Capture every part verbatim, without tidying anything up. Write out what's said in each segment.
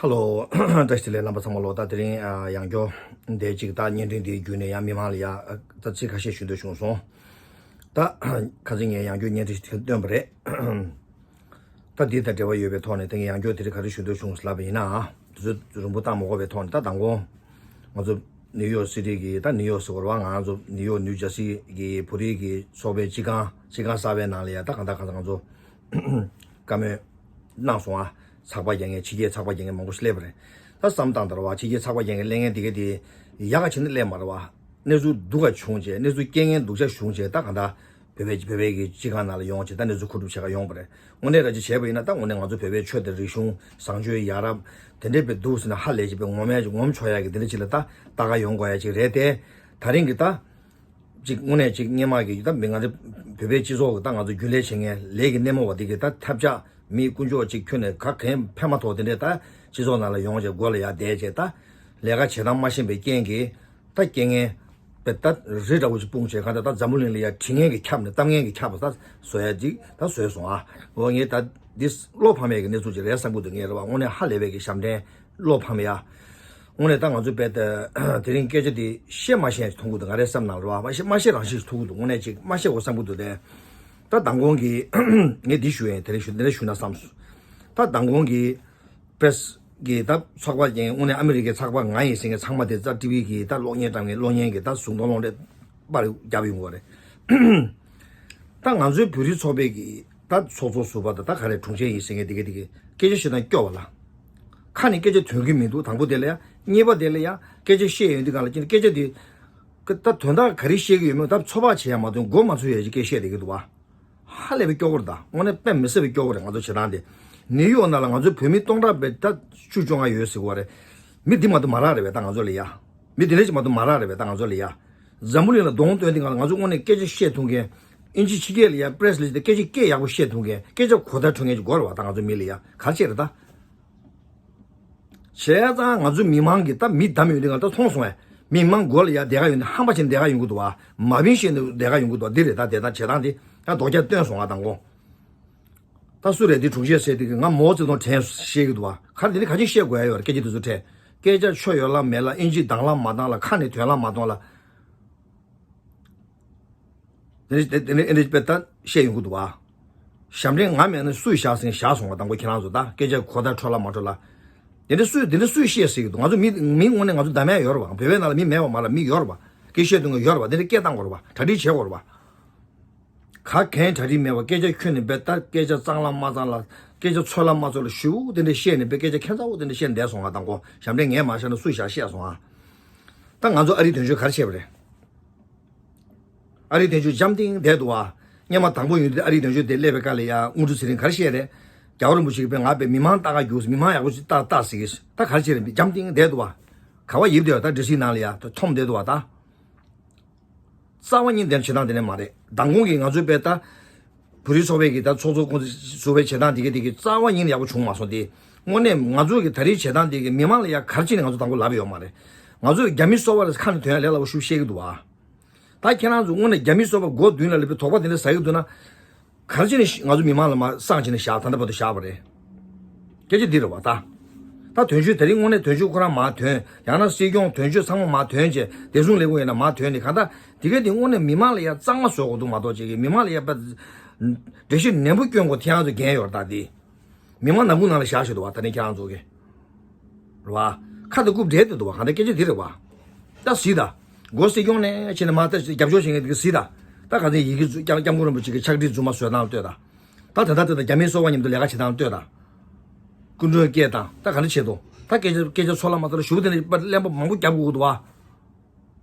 ཧ་ལོ། བཀྲ་ཤིས་བདེ་ལེགས་རྣམ་པ་ཚང་མ་ལོ། ད་དེ་རིང་ཨ་ཡང་བསྐྱར་འདས་གཅིག་ད་བརྙན་འཕྲིན་འདིའི་བརྒྱུད་ནས་ཡང་མི་མང་ལ་ཡ་ད་ཚིག་ཁ་ཤས་ཞུ་འདོད་བྱུང་སོང་། ད་ཁ་སང་ངས་ཡང་བསྐྱར་བརྙན་འཕྲིན་ཞིག་བཏོན་པ་རེད། ད་འདི་དང་འབྲེལ་བ་ཡོད་པའི་ཐོག་ནས་ད་ངས་ཡང་བསྐྱར་དེ་རིང་ག་རེ་ཞུ་འདོད་བྱུང་ལབ་པ་ཡིན་ན། དུས་ཚོད་རིང་པོ་བཏང་མ་དགོས་པའི་ཐོག་ནས། ད་མདང་དགོང་ང་ཚོ་ནིའུ་ཡོག་སི་ཊི་གི་ད་ནིའུ་ཡོག་ཟེར་དགོས་རེད་བ། ང་ཚོ་ནིའུ་ཡོག་ནིའུ་ཇར་སི་གི་བོད་རིགས་ཀྱི་ཚོགས་པའི་སྤྱི་ཁང་སྤྱི་ཁང་གསར་པའི་ནང་ལ་ཡ་ད་གང་ལྟར་གང་ལྟར་ང་ཚོ་བཀའ་མོལ་གནང་སོང་ཨ། ཚགས་པར་རྒྱག་མཁན་ཕྱི་རྒྱལ་ཚགས་པར་རྒྱག་མཁན་མང་པོ་ཞིག་སླེབས་པ་རེད། ད་བསམ་བཏང་དང་ར་བ་ཕྱི་རྒྱལ་ཚགས་པར་རྒྱག་མཁན་སླེབས་མཁན་དེ་ག་དེ་ཡག་ག་བྱས་ནས་སླེབས་མ་རེད་བ། གནས་ཚུལ་སྡུག་ག་བྱུང་བྱས། གནས་ཚུལ་རྐྱེན་ངན་སྡུག་ཅག་བྱུང་བྱས། ད་གང་ལྟར་བོད་པའི་བོད་པའི་གི་སྤྱི་ཁང་ནང་ལ་ཡོང་བྱས་ད་གནས་ཚུལ་མཁོ་སྒྲུབ་བྱེད་ག་ཡོང་བ་རེད། དངོས་གནས་ར་ཅིག་བྱས་པ་ཡིན་ན་ད་དངོས་གནས་ང་ཚོ་བོད་པའི་ཆོས་དང་རིག་གཞུང་བཟང་སྤྱོད་ཡ་རབས་དེ་འདྲའི་བས་འདུག་ཟེར་ན་ཧ་ལས་ཅིག་བས་ངོམ་ཡ་ཅིག་ངོམ་ཆོག་ཡ་གི་དེ་འདྲ་ཅིག་ལ་ད་ལྟ་ག་ཡོང་དགོས་ཡ་ཅིག་རེད་དེ། ད་རིང་གི་ད་ཅིག་དངོས་གནས་ཅིག་སྔོན་མ་གི་ད་མི་ང་ཚོ་བོད་པའི་སྤྱི་ཚོགས་ཀྱི་ད་ང་ཚོ་རྒྱུན་ལས་བྱེད་མཁན་ལས་ཀྱི་སྣེ་མོ་བ་དེ་གི་ད་ཐབས་ཆག་མི་དཀོན་མཆོག་ཅིག་ཁྱོན་ནས་ག་གེ་ཕན་མ་ཐོགས་དེ་འདྲའི་ད་སྤྱི་ཚོགས་ནང་ལ་ཡོང་བྱས་སྒོ་ལ་ཡར་བསྡད་བྱས་ད་ལས་ཀ་བྱེད་སྟངས་མ་ཤེས་པའི་རྐྱེན་གྱིས་ད་རྐྱེན་ངན་པའི་ད་རི་འདྲ་བོ་ཅིག་སྤུངས་བྱས་ག་ད་ད་འཛམ་བུ་གླིང་ལ་ཡར་དྲི་ངན་གྱིས་ཁྱབ་ནས་གཏམ་ངན་གྱིས་ཁྱབ་པ་ད་བཟོ་ཡ་ཅིག་ད་བཟོས་སོང་ཨ། འོ་ངས་ད་འདི་བློ་ཕམ་ཡས་ཀྱི་གནས་ཚུལ་ཅིག་རེད་བསམ་གྱི་འདུག་ངས་རེད་བ། དངོས་གནས་ཧ་ལས་པའི་གི་ཞབས་འདྲེན་བློ་ཕམ་ཡ། དངོས་གནས་ད་ང་ཚོ་དཔེ་ད་དེ་རིང་སྐད་ཆ་འདི་བཤད་མ་བཤད་མཐོང་གི་འདུག་ང་རའི་བསམ་ནང་ལ་རེད་བ། མ་བཤད་མ་བཤད་རང་བཞིན་ཞིག་ཐུག་གི་འདུག་དངོས་གནས་ཅིག་མ་བཤད་འོ་བསམ་གྱི་འདུག་དེ། ད་མདང་དགོང་གི་ངས་འདི་ཞུ་ཡིན། དེ་རིང་ཞུ་འདི་རིང་ཞུ་ན་བསམ་སོང་། ད་མདང་དགོང་གི་པེ་སི་གི་ད་ཚོགས་པ་ཅན་དངོས་གནས་ཨ་མི་རི་ཀའི་ཚོགས་པ་ང་ཡིན་ཟེར་མཁན་ཚང་མ་དེ་ད་ཊི་ཝི་གི་ད་གློག་བརྙན་བཀྲམ་མཁན་གློག་བརྙན་གི་ད་གཟུགས་མཐོང་གློག་འདྲེན་པར་རྒྱབ་ཡོང་གི་རེད། ད་ང་ཚོའི་བོད་རིགས་ཚོགས་པའི་གི་ད་ཚོགས་གཙོ་ཟུར་པ་དང་ད་ག་རེ་དྲུང་ཆེ་ཡིན་ཟེར་མཁན་དེ་ག་དེ་གི་སྐད་ཆ་བཤད་སྟངས་སྐྱོ་བ་ལ། ཁ་ནས་སྐད་ཆ་ཐོན་གི་མི་འདུག་དང་པོ་དེ་ལ་ཡ། གཉིས་པ་དེ་ལ་ཡ་སྐད་ཆ་བཤད་ཡོང་དུས་གང་ལ་ཅི་སྐད་ཆ་དེ་ད་དོན་དག་ག་རེ་བཤད་གི་ཡོད་མེད་ད་ཚོད་དཔག་བྱེད་ཡ་མ་གཏོགས་མགོ་མ་ཚོས་ཡ་ཅིག་སྐད་བཤད་བསྡད་གི་འདུག་བ། ཧ་ལས་པའི་སྐྱོ་བོ་རེད་ད། དངོས་གནས་དཔེ་མི་སྲིད་པའི་སྐྱོ་བོ་རེད། ང་ཚོ་བྱེད་སྟངས་དེ་ནིའུ་ཡོག་ནང་ལ་ང་ཚོའི་བོད་མི་སྟོང་ཕྲག་བརྒྱད་ད་བཅུ་བཅོ་ལྔ་ཡོད་ཟེར་གི་བ་རེད། མི་འདི་མ་གཏོགས་མ་རག་རེད་པས་ད་ང་ཚོ་ལ་ཡ། མི་འདི་འདྲ་ཅིག་མ་གཏོགས་མ་རག་རེད་པས་ད་ང་ཚོ་ལ་ཡ། འཛམ་བུ་གླིང་ལ་གདོང་སྟོན་དུས་སྒང་ལ་ང་ཚོ་དངོས་གནས་སྐད་ཆ་བཤད་ཐུབ་མཁན། ཨིན་ཇི་ཕྱི་རྒྱལ་ལ་ཡ་པེ་རེ་སི་ལ་ཅིག་སྐད་ཆ་སྐད་ཡག་པོ་བཤད་ཐུབ་མཁན། སྐད་ཆ་གོ་བརྡ་འཕྲོད་མཁན་ཅིག་དགོས་རེད་བ་ད་ང་ཚོ་མི་ལ་ཡ། ག་རེ་བྱས་རེད་ད། བྱས་ཙང་ང་ཚོ་མི་མང་གིས་ད་མི་བདམས་ཡོང་དུས་སྒང་ད་མཐོང་སོང་བས། མི་མང་མགོ་ལ་ཡ་བསྡད་ག་ཡོང་དུས་ཧམ་པ་བྱས་ནས་བསྡད་ག་ཡོང་གི་འདུག་བ། མ་བིན་བཤད་ནས་བསྡད་ག་ཡོང་གི་འདུག་བ། འདི་རེད་ད། དེ་ད་བྱེད་སྟངས་དེ་ད་རྡོག་རྒྱག་སྟོན་སོང་ང་དང་གོ། ད་སུ་རེད་འདི་དྲུང་ཆེ་ཟེར་དེ་གི་ང་མའོ་ཙེ་ཏུང་དྲན་བཤད་ཀྱི་འདུག་བ། ག་རེ་དེ་ནི་ག་ཅིག་བཤད་དགོས་ཡ་ཡོད་རེད། སྐད་ཆ་དེ་ཚོ་འཕྲད། སྐད་ཆ་ཆོ་ཡོད་ལ་མེད་ལ། ཨིན་ཇི་དང་ལ་མ་དང་ལ། ཁ་ནས་དོན་ལ་མ་གཏོང་ལ། དེ་ནི་དེ་ནི་ཨེ་འདྲ་དཔེ་ད་བཤད་ཡོང་གི་འདུག་བ། ཞབས་འདྲེན་ང་མེད་ན་སུས་བཞག་ཟེར་བཞག་སོང་བ། དང་པོ་ཁྱེད་རང་ཚོ་ད་སྐད་ཆ་གོ་བརྡ་འཕྲོད་ལ་མ་འཕྲོད་ལ། དེ་འདྲ་སུས་དེ་འདྲ་སུས་བཤད་ཟེར་གི་འདུག་ང་ཚོ་མི་མི་དངོས་གནས་ང་ཚོ་འདམ་ཡ་ཡོད་རེད་བ། བོད་པའི་ནང་ལ་མི་མེད་བ་མ་ལ་མི་ཡོད་རེད་བ། སྐད་བཤད་དུས་ང་ཡོད་རེད་བ། དེ་འདྲ་སྐད་བཏང་དགོས་རེད་བ། གྲ་སྒྲིག་བྱེད་དགོས་རེད་བ། ག་གན་གྲ་སྒྲིག་མེད་པ་སྐད་ཆ་ཁྱོན་ནས་བས་ད་སྐད་ཆ་གཙང་ལ་མ་གཙང་ལ། སྐད་ཆ་ཚོད་ལ་མ་ཚོད་ལ་ཞུ་དེ་འདྲ་བཤད་ནས་བས་སྐད་ཆ་ཁྱད་མཚར་པོ་དེ་འདྲ་བཤད་བསྡད་སོང་ང་དང་གོ། ཞབས་འདྲེན་ངས་མ་བཞག་ན་སུས་བཞག་བཤད་སོང་ང་། ད་ང་ཚོ་ཨ་རིའི་དོན་གཅོད་ག་རེ་བྱས་པ་རེད། ཨ་རིའི་དོན་གཅོད་འཇམ་ཐིང་བསྡད་འདུག་བ། སྔོན་མ་དང་པོ་ཡོང་དུས་ཨ་རིའི་དོན་གཅོད་དེ་སླེབས་པའི་སྐབས་ལ་ཡ་དངུལ་ཀྲུའུ་ཚེ་རིང་ག་རེ་བཤད་རེད། རྒྱལ་བ་རིན་པོ་ཆེ་གིས་དཔེ་ང་དཔེ་མི་མང་ལྟ་ག་རྒྱུགས། མི་མང་ཡག་པོ་ཞིག་ལྟ་ལྟ་ཟེར་གི། ད་ག་རེ་བྱས་རེད། འཇམ་ཐིང་བསྡད་འདུག་བ། ག་བ་ཡིབ་བསྡད་ཡོད་ད། ཌི་སི་ནང་ལ་ཡ་ད་འཐོམ་བསྡད་འདུག་བ་ད། རྩ་བ་ཉིད་དེ་བྱེད་སྟངས་དེ་ནས་མ་རེད། མདང་དགོང་གི་ང་ཚོའི་དཔེ་ལྟ། བོད་རིགས་ཚོགས་པའི་གི་ད་ཚོགས་གཙོ་ཁོང་ཚོ་བཟོ་བའི་བྱེད་སྟངས་དེ་གི་དེ་གི་རྩ་བ་ཉིད་ནས་ཡག་པོ་བྱུང་མ་སོང་སྟེ། དངོས་གནས་ང་ཚོ་གི་ད་རེས་བྱེད་སྟངས་དེ་གི་མི་མང་ལ་ཡ་ག་རེ་བྱས་ནས་ང་ཚོ་དང་པོ་ལབ་ཡོད་མ་རེད། ང་ཚོ་རྒྱ་མི་སོ་པ་ལ་ཁ་ནས་དོན་ཡ་ལས་སླ་པོ་ཞུ་བཤད་གི་འདུག་བ། ད་ཁྱེད་རང་ཚོ་དངོས་གནས་རྒྱ་མི་སོ་པ་མགོ་མདུན་ལ་སླེབས་པའི་དོགས་པ་དེ་འདྲ་ཟ་གི་འདུག་ན། ག་རེ་བྱས་ནས་ང་ཚོ་མི་མང་ལ་མ་སངས་བྱས་ནས་བཞག་ད་ལྟ་བར་དུ་བཞག་པ་རེད། སྐད་ཆ་འདི་རེད་བ་ད། ད་དོན་གཅོད་དེ་རིང་དངོས་གནས་དོན་གཅོད་ཁོ་རང་མར་ཐོན། ཡང་ན་སྲིད་སྐྱོང་དོན་གཅོད་ཚང་མ་མར་ཐོན་བྱས་བདེ་སྲུང་ལས་ཁུངས་ཡིན་ན་མར་ཐོན་ནས་གང་ལྟར་དེ་ག་དེ་དངོས་གནས་མི་མང་ལ་ཡ་གཙང་མ་བཟོ་དགོས་འདུག་མ་གཏོགས་ཅིག་གིས་མི་མང་ལ་ཡ་པ་འགྲེལ་བཤད་ནན་པོ་སྐྱོན་དགོས་ཐེངས་ཚོ་འགན་ཡོད་རེད་ད་དེ། མི་མང་ནག་ཁུང་ནང་ལ་བཞག་བཞག་འདུག་བ། ད་ནི་ཁྱེད་རང་ཚོ་གི་རེད་བ། ཁ་དང་རྐུབ་འབྲེལ་དུ་འདུག་བ། གང་ལྟར་སྐད་ཆ་འདི་རེད་བ། ད་གཟིགས་ད། སྒོ་སྲིད་སྐྱོང་ནས་ཕྱིན་ནས་མ་ལྟ་རྒྱབ་སྐྱོར་བྱེད་མཁན་དེ་གི་གཟིགས་ད། ད་ག་ཚོད་ཡི་གེ་བཙུགས་སྐྱབས་སྐྱབས་མགོན་རིན་པོ་ཆེ་གི་ཕྱག་བྲིས་རྫུན་མ་བཟོས་སྟངས་ལ་ལྟོས་ད། ད་ད་ལྟ་ལྟོས་ད། རྒྱ་མིའི་སོ་པ་མཉམ་དུ་ལས་ཀ་བྱེད་སྟངས་ལ་ལྟོས་ད། སྐུ་མགྲོན་སྐད་བཏང་ད་ག་འདྲ་བྱེད་དོ། ད་སྐད་ཆ་སྐད་ཆ་ཚོ་ལ་མ་ལྟ་ལ་ཞུ་དེ་ནས་གླེན་པ་མང་པོ་རྒྱབ་དགོས་འདུག་བ།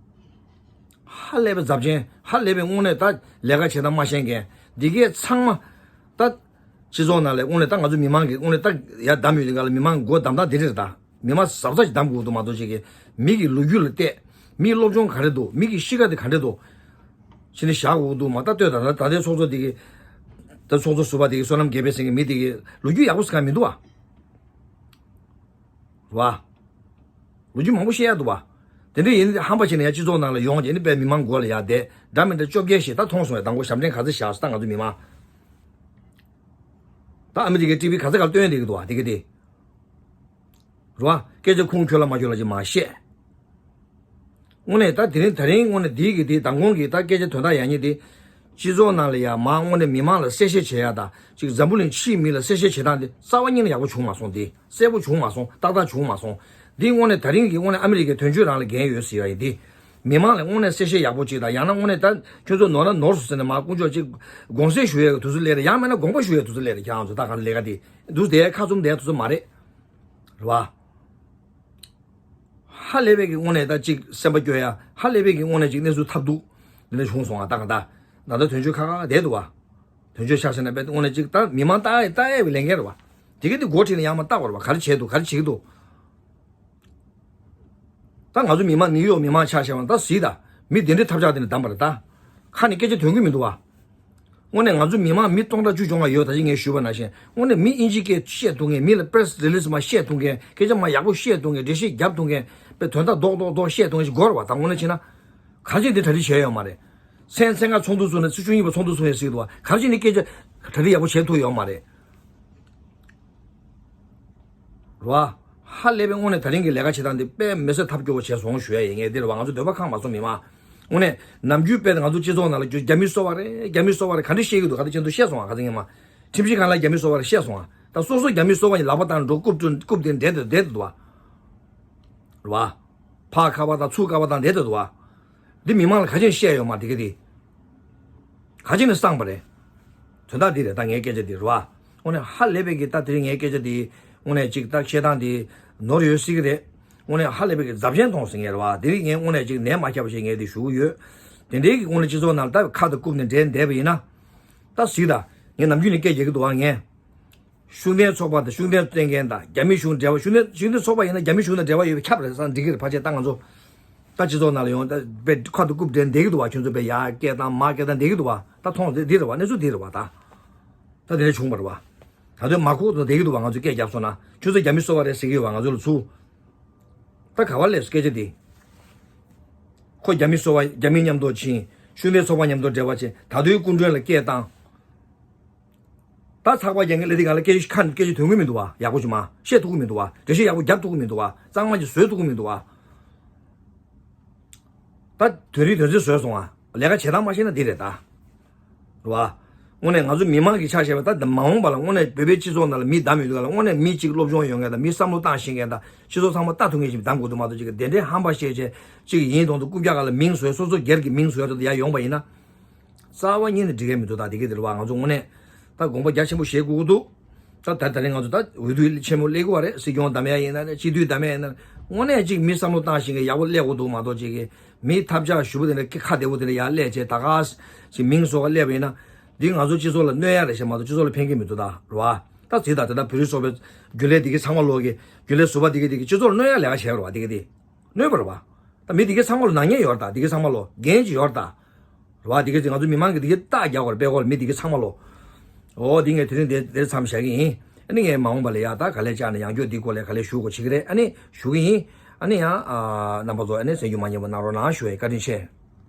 ཧ་ལས་པའི་རྫབ་ཆེན། ཧ་ལས་པའི་དངོས་གནས་ད་ལས་ཀ་བྱེད་སྟངས་མ་ཤེས་མཁན་འདི་གས་ཚང་མ་ད། སྤྱི་ཚོགས་ནང་ལ་དངོས་གནས་ད་ང་ཚོ་མི་མང་གི་དངོས་གནས་ད་ཡར་བདམས་ཡོད་དེ་ག་ལ་མི་མང་མགོ་བདམས་སྟངས་འདི་རེད་ད། མི་མང་གཟབ་གཟབ་ཅིག་བདམས་དགོས་འདུག་མ་གཏོགས་ཅིག་གི་མི་གི་ལོ་རྒྱུས་ལ་བལྟས། མིའི་སློབ་སྦྱོང་ག་རེ་འདུག་མི་གི་གཤིས་ཀ་དེ་ག་འདྲ་འདུག་ཕྱི་ནས་བཞག་དགོས་འདུག་མ། ད་ལྟོས་ད་ད་ད་ལྟའི་ཚོགས་གཙོ་འདི་གི་ད་ཚོགས་གཙོ་ཟུར་པ་འདི་གི་བསོད་ནམས་རྒྱལ་པོ་ཟེར་མཁན་མི་འདི་གི་ལོ་རྒྱུས་ཡག་པོ་ཟེར་མཁན་མི་འདུག་བ། རེད་བ། ལོ་རྒྱུས་མང་པོ་བཤད་ཡ་འདུག་བ། དེ་འདྲ་ཡིན་ཧམ་པ་བྱས་ནས་ཡ་སྤྱི་ཚོགས་ནང་ལ་ཡོང་བྱས་ནས་དཔེ་མི་མང་མགོ་ལ་ཡ་བསྡད། འདྲ་མི་འདྲ་བཅོ་བརྒྱད་ཞིག་ད་མཐོང་སོང་ཡ། དང་པོ་ཞབས་འདྲེན་ག་ཚོད་བཞག་སོང་ད་ང་ཚོ་མི་མང་། ད་ཨ་མི་རི་ཀའི་ཊི་ཝི་ག་ཚོད་ག་ལ་སྟོན་བསྡད་ཀྱི་འདུག་བ་དེ་ག་དེ། རེད་བ། སྐད་ཆ་ཁུངས་འཁྱོལ་ལ་མ་འཁྱོལ་ལ་ཅིག་མ་བཤད། དངོས་གནས་ད་དེ་རིང་ད་རིང་དངོས་གནས་འདིའི་གི་དེ་མདང་དགོང་གི་ད་སྐད་ཆ་དོན་དག་ཡག་ཉེས་དེ། སྤྱི་ཚོགས་ནང་ལ་ཡ་མ་དངོས་གནས་མི་མང་ལ་གསལ་བཤད་བྱེད་ཡ་དང་ཅིག་འཛམ་བུ་གླིང་ཕྱིའི་མི་ལ་གསལ་བཤད་བྱེད་སྟངས་དེ་རྩ་བ་ཉིད་ནས་ཡག་པོ་བྱུང་མ་སོང་། དེ་གསལ་པོ་བྱུང་མ་སོང་། ཏག་ཏག་བྱུང་མ་སོང་། འདི་དངོས་གནས་ད་རིང་གི་དངོས་གནས་ཨ་མི་རི་ཀའི་དོན་གཅོད་རང་ལ་འགན་ཡོད་ཟེར་ཡ་ཡིན་དེ། མི་མང་ལ་དངོས་གནས་གསལ་བཤད་ཡག་པོ་ཅིག་དང་། ཡང་ན་དངོས་གནས་ད་ཁྱོད་ཚོ་ནོར་ན་ནོར་སོང་ཟེར་ནས་མ་དཀོན་མཆོག་ཅིག་དགོངས་སེལ་ཞུ་ཡ་གི་དུས་ཚོད་སླེབས་རེད། ཡང་མིན་ན་དགོངས་པ་ཞུ་ཡ་དུས་ཚོད་སླེབས་རེད། ཁྱེད་རང་ཚོ་ད་ག་ལས་ཀ་དེ་འདུག་དེ་ཁ་བཙུམ་བསྡད་དུས་ཚོད་མ་རེད། རེད་བ། ཧ་ལས་པའི་གི་དངོས་གནས་ད་ཅིག་སེམས་པ་སྐྱོ་ཡ། ཧ་ལས་པའི་གི་དངོས་གནས་ཅིག་གནས་ཚུལ་ཐབས་སྡུག་འདི་འདྲ་བྱུང་སོང་ང་། ད་ག་ད་ད་ལྟ་དོན་གཅོད་ཁ་ཁ་བསྡད་འདུག་བ། དོན་གཅོད་ཆགས་ཟེར་ན་དཔེ་དངོས་གནས་ཅིག་ད་མི་མང་ལྟ་ལྟ་ཡ་བའི་ལས་འགན་རེད་བ། དེ་གི་དེ་འགོ་ཁྲིད་ནས་ཡང་མ་བལྟ་བ་རེད་བ། ག་རེ་བྱས་འདུག་ག་རེ་བྱེད་ཀྱི་འདུག་ད་ང་ཚོ་མི་མང་ནིའུ་ཡོག་མི་མང་ཆ་བཞག་པ་ད་གཟིགས་དང་། མི་དེ་འདྲའི་ཐབས་ཆག་དེ་ནས་བདམས་པ་རེད་ད། ཁ་ནས་སྐད་ཆ་ཐོན་གི་མི་འདུག་བ། དངོས་གནས་ང་ཚོ་མི་མང་མི་སྟོང་ཕྲག་བཅུ་བཅོ་ལྔ་ཡོད། ད་ཅི་ངས་ཞུས་པ་ནང་བཞིན་དངོས་གནས་མི་ཨིན་ཇི་སྐད་བཤད་ཐུབ་མཁན། མི་ལ་པེ་རེ་སི་རི་ལི་སི་མ་བཤད་ཐུབ་མཁན། སྐད་ཆ་མ་ཡག་པོ་བཤད་ཐུབ་མཁན། འགྲེལ་བཤད་རྒྱབ་ཐུབ་མཁན། པའི་དོན་དག་རྡོག་རྡོག་རྡོག་བཤད་ཐུབ་མཁན་ཞིག་དགོས་རེད་བ། ད་དངོས་གནས་བྱས་ན་ག་རེ་བྱས་འདི་གྲ་སྒྲིག་བྱས་ཡོད་མ་རེད། མཚན་མཚན་ཁ་ཚོགས་འདུ་ཚོགས་ནས་ཚེས་བཅུ་གཉིས་པ་ཚོགས་འདུ་ཚོགས་ཡས་ཟེར་གི་འདུག་བ། ག་རེ་བྱས་ནས་སྐད་ཆ་གྲ་སྒྲིག་ཡག་པོ་བྱས་ཐུབ་ཡོད་མ་རེད། རེད་བ། ཧ་ལས་པའི་དངོས་གནས་ད་རིང་གི་ལས་ཀ་བྱེད་སྟངས་འདི་དཔེ་མི་སྲིད་ཐབས་སྐྱོ་བོ་བྱས་སོང་ཞུ་ཡ་ཡིན། ངས་འདི་རེད་བ། ང་ཚོ་འདོད་པ་ཁེངས་མ་སོང་མི་མང་། དངོས་གནས་ནམ་རྒྱུན་དཔེ་ང་ཚོ་སྤྱི་ཚོགས་ནང་ལ་རྒྱ་མི་སོ་པ་རེད། རྒྱ་མི་སོ་པ་རེད། ག་འདྲ་བཤད་ཀྱི་འདུག་ག་འདྲ་བྱས་འདུག་བཤད་སོང་ང་། ཁ་སང་ཉིན་མ་ཁྲིམས་ཞིབ་ཁང་ལ་རྒྱ་མི་སོ་པ་རེད་བཤད་སོང་ང་། ད་སོ་སོ་རྒྱ་མི་སོ་པ་ཡིན་ལག་པ་བཏང་འགྲོ་རྐུབ་བསྐྲུན་རྐུབ་དེ་འདྲེན་དུ་བསྡད་དུ་འདུག་བ། རེད་བ། ཕར་ཁ་པར་དང་ཚུར་ཁ་པར་བཏང་བསྡད་དུ་འདུག་བ། འདི་མི་མང་ལ་ག་ཅིག་བཤད་ཡོད་མ་རེད། དེ་ག་དེ་ག་ཅིག་ནས་བསླངས་པ་རེད། དོན་དག་འདི་རེད། ད་ངའི་སྐད་ཆ་འདི་རེད་བ། དངོས་གནས་ཧ་ལས་པའི་གི་ད་དེ་རིང་ངའི་སྐད་ཆ་འདི་དངོས་གནས་ཅིག་ད་བཤད་སྟངས་འདི་ནོར་ཡོད་སྲིད་གི་རེད། དངོས་གནས་ཧ་ལས་པའི་གི་རྫབ་ཆེན་མཐོང་སོང་ངས་རེད་བ། དེ་རིང་ངས་དངོས་གནས་ཅིག་ནད་མ་ཁྱབ་པ་ཞིག་ངས་འདི་ཞུ་གི་ཡོད། དེ་འདྲའི་གི་དངོས་གནས་སྤྱི་ཚོགས་ནང་ལ་ད་ཁ་དང་རྐུབ་ནས་འདྲེས་བསྡད་པ་ཡིན་ན། ད་གཟིགས་དང་། ངས་ནམ་རྒྱུན་ནས་སྐད་རྒྱག་གི་འདུག་བ། ངས་ཤུགས་ལྡན་ཚོགས་པ་དང་ཤུགས་ལྡན་བསྟེན་མཁན་དང་རྒྱ་མི་གཞུང་འབྲེལ་བ། ཤུགས་ལྡན་ཤུགས་ལྡན་ཚོགས་པ་ཡིན་ན་རྒྱ་མི་གཞུང་དང་འབྲེལ་བ་ཡོད་པས་ཁྱབ་རེད་བསམ་འགྲིག་གི་རེད། ཕལ་ཆེར་ད་ང་ཚོ་ད་སྤྱི་ཚོགས་ནང་ལ་ཡོང་ད་དཔེ་ཁ་དང་རྐུབ་འདྲེས་བསྡད་ཀྱི་འདུག་བ། ཁྱོད་ཚོ་དཔེ་ཡར་སྐད་བཏང་མར་སྐད་བཏང་བསྡད་ཀྱི་འདུག་བ། ད་མཐོང་དེ་འདི་རེད་བ། གནས་ཚུལ་འདི་རེད་བ། ད་ད་དེ་འདྲ་བྱུང་བ་རེད་བ། ད་དུང་མ་ཁུག་ཏུ་བསྡད་ཀྱི་འདུག་བ། ང་ཚོས་སྐད་བརྒྱབ་སོང་ན་ཁྱོད་ཚོ་རྒྱ་མི་སོ་པ་རེད་ཟེར་གྱི་ཡོད་བ། ང་ཚོ་ལ་ཚུར་ད་ག་བ་སླེབས་སོང་སྐད་ཆ་འདི། ཁོ་རྒྱ་མི་སོ་པ། རྒྱ་མི་མཉམ་དུ་ཕྱིན། ཤུགས་ལྡན་ཚོགས་པ་མཉམ་དུ་འབྲེལ་བ་བྱས། ད་དུང་སྐུ་མགྲོན་ལ་སྐད་བཏང་། ད་ཚགས་པར་རྒྱག་མཁན་ལ་དེ་ག་ལ་སྐད་ཆ་ཁ་ནས་སྐད་ཆ་ཐོན་གི་མི་འདུག་བ། ཡག་པོ་ཞིག་མ་བཤད་ཐུབ་ཀྱི་མི་འདུག་བ། འགྲེལ་བཤད་ཡག་པོ་རྒྱབ་ཐུབ་ཀྱི་མི་འདུག་བ། གཙང་མ་ཅིག་བཟོ་ཐུབ་ཀྱི་མི་འདུག་བ། ད་དོན་རིག་དོན་ཚན་བཟོས་སོང་བ། ལས་ཀ་བྱེད་སྟངས་མ་ཤེས་ན་འདི་རེད་ད། རེད་བ། དངོས་གནས་ང་ཚོ་མི་མང་གི་ཆ་བཞག་པ་ད་མ་འོངས་པ་ལ་དངོས་གནས་བོད་པའི་སྤྱི་ཚོགས་ནང་ལ་མི་བདམས་ཡོང་དུས་ག་ལ་དངོས་གནས་མི་གཅིག་སློབ་སྦྱོང་ཡོད་མཁན་དང་མི་བསམ་བློ་བཏང་ཤེས་མཁན་དང་སྤྱི་ཚོགས་ཚང་མ་ལྟ་ཐུབ་མཁན་ཞིག་བདམས་དགོས་འདུག་མ་གཏོགས་ཅིག་གི་དེ་འདྲའི་ཧམ་པ་བཤད་བྱས་ཅིག་ཡིན་མདོག་མདོག་རྐུབ་བཀྱག་སྒང་ལ་མིང་བཟོས། སོ་སོ་སྒེར་གྱི་མིང་བཟོས་ཏེ་ཡར་ཡོང་བ་ཡིན་ན། རྩ་བ་ཉིད་ནས་འགྲིག་གི་མི་འདུག་ད་དེ་གི་དེ་རེད་བ། ང་ཚོ་དངོས་གནས་ད་དགོངས་པ་རྒྱ་ཆེན་པོ་བཞེས་དགོས་ཀྱི་འདུག་ད་ད་ད་རེས་ང་ཚོ་ད་འོས་བསྡུ་ཆེན་མོ་སླེབས་ཀྱི་བ་རེད། སྲིད་སྐྱོང་བདམས་ཡ་ཡིན་ན་རེད། སྤྱི་འཐུས་བདམས་ཡ་ཡིན་ན་རེད། དངོས་གནས་ཅིག་མི་བསམ་བློ་བཏང་ཤེས་མཁན་ཡག་པོ་སླེབས་དགོས་འདུག་མ་གཏོགས་ཅིག་གི་མི་ཐབས་ཆག་ཞུ་བ་དེ་འདྲ་ཁ་བདེ་པོ་དེ་འདྲ་ཡར་སླེབས་བྱས་ད་ག་ཅིག་མིང་བཟོ་ག་སླེབས་པ་ཡིན་ན། འདི་ང་ཚོ་སྤྱི་ཚོགས་ལ་གནོད་ཡ་རེད་ཤག་མ་གཏོགས་སྤྱི་ཚོགས་ལ་ཕན་གྱི་མི་འདུག་ད་རེད་བ། ད་གཟིགས་དང་། དེ་ད་བོད་རིགས་ཚོགས་པའི་རྒྱུན་ལས་འདི་གི་ཚང་མ་ལོག་གི་རྒྱུན་ལས་ཟུར་པ་འདི་གི་འདི་གི་སྤྱི་ཚོགས་ལ་གནོད་ཡ་ལས་ཀ་བྱས་པ་རེད་བ། འདི་གི་འདི་གནོད་པ་རེད་བ། ད་མི་འདི་གའི་ཚང་མ་ལོ་ནག་ཉེས་ཡོད་རེད་ད། འདི་གའི་ཚང་མ་ལོ་འགན་ཅིག་ཡོད་རེད་ད། རེད་བ། འདི་གའི་ང་ཚོ་མི་མང་གི་འདི་གའི་རྟགས་རྒྱག་དགོས་རེད། དཔེ་ཁོ་ལ་མི་འདི་གའི་ཚང་མ་ལོ། འོ་འདི་ངས་དེ་རིང་འདིར་མཚམས་བཞག་གི་ཡིན། ཨ་ནི་ངས་མ་འོངས་པ་ལ་ཡ་ད་ག་ལེ་བཅར་ནས་ཡང་བསྐྱར་འདིའི་སྐོར་ལ་ག་ལེ་ཞུ་དགོས་བྱེད་ཀྱི་རེད། ཨ་ནི་ཞུ་གི་ཡིན། ཨ་ནི་ཡང་རྣམ་པ་ཚོ་ཨ་ནི་གསན་རྒྱུ་མ་ཉེས་པོ་གནང་རོགས་གནང་ཞུ་བའི་བཀའ་དྲིན་ཆེ།